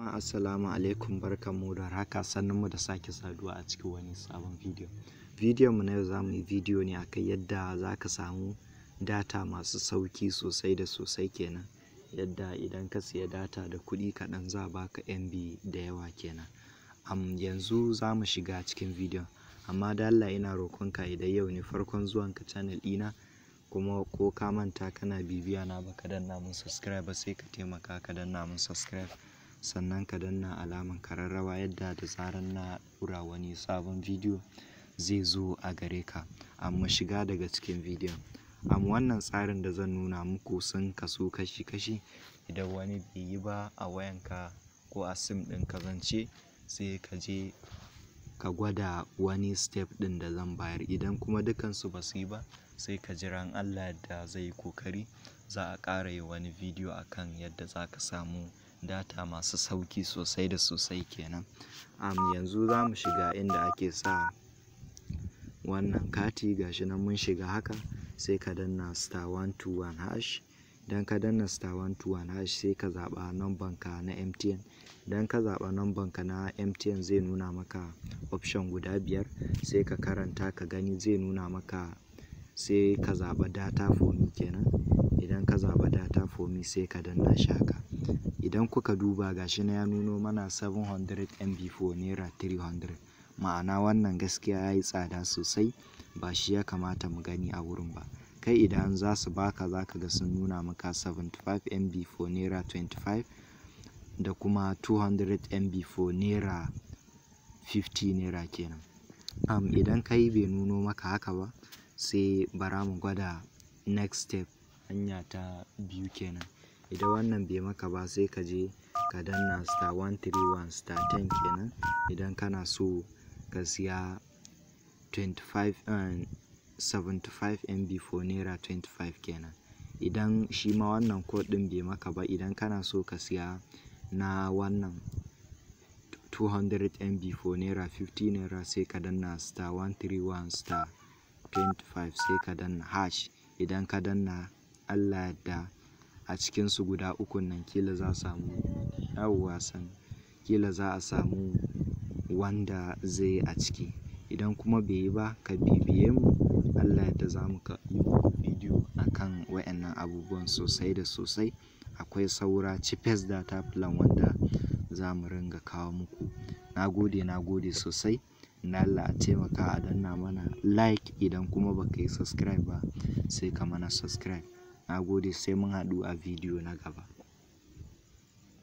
Jama'a, assalamu alaikum, barkanmu da warhaka, sannunmu da sake saduwa a cikin wani sabon bidiyo. Bidiyon mu na yau, za mu yi bidiyo ne akan yadda za ka samu data masu sauki sosai da sosai kenan. Yadda idan ka siya data da kuɗi kaɗan, za a baka MB da yawa kenan. Yanzu za mu shiga cikin bidiyon. Amma da Allah ina roƙonka, idan yau ne farkon zuwanka channel ɗina, kuma ko ka manta kana bibiya na baka danna mun subscribe ba, sai ka taimaka ka danna mun subscribe, sannan ka danna alaman kararrawa, yadda da zaran na ɗora wani sabon bidiyo zai zo a gare ka. Amma shiga daga cikin bidiyon. Wannan tsarin da zan nuna muku sun kasu kashi-kashi. Idan wani bai yi ba a wayanka ko a sim ɗinka zan ce, sai ka je ka gwada wani step ɗin da zan bayar. Idan kuma dukansu ba su yi ba, sai ka jira, in Allah yadda zai yi kokari za a ƙara yin wani bidiyo akan yadda za ka samu data masu sauki sosai da sosai kenan. Yanzu za mu shiga inda ake sa wannan kati. Gashi nan mun shiga haka, sai ka danna *121#. Idan ka danna *121#, sai ka zaɓa number ka na MTN. Idan ka zaɓa number ka na MTN, zai nuna maka option guda biyar, sai ka karanta ka gani. Zai nuna maka, sai ka zaɓa data for me kenan. Idan ka zaɓa data for me, sai ka danna shi haka. Idan kuka duba, gashi nan ya nuno mana 700 MB for naira 300. Ma'ana wannan gaskiya yayi tsada sosai, ba shi ya kamata mu gani a wurin ba. Kai idan za su baka, za ka ga sun nuna maka 75 MB for naira 25 da kuma 200 MB for naira 50 naira kenan. Idan ka yi bai nuno maka haka ba, sai bara mu gwada next step, hanya ta biyu kenan. Idan wannan bai maka ba, sai ka je ka danna *131*10 kenan. Idan kana so ka siya 25, 75 MB for naira 25 kenan. Idan shi ma wannan code ɗin bai maka ba, idan kana so ka siya na wannan 200 MB for naira 50 naira, sai ka danna *131*25, sai ka danna hash. Idan ka danna, Allah yadda a cikinsu guda ukun nan kila za a samu, yawwa san kila za a samu wanda zai yi a ciki. Idan kuma bai yi ba, ka bibiye mu, Allah yadda za mu yi muku bidiyo akan wayannan abubuwan sosai da sosai. Akwai saura cheapest data plan wanda za mu ringa kawo muku. Na gode, na gode sosai. Na Allah a taimaka a danna mana like. Idan kuma baka yi subscribe ba, sai ka mana subscribe. Na gode, sai mun haɗu a bidiyo na gaba.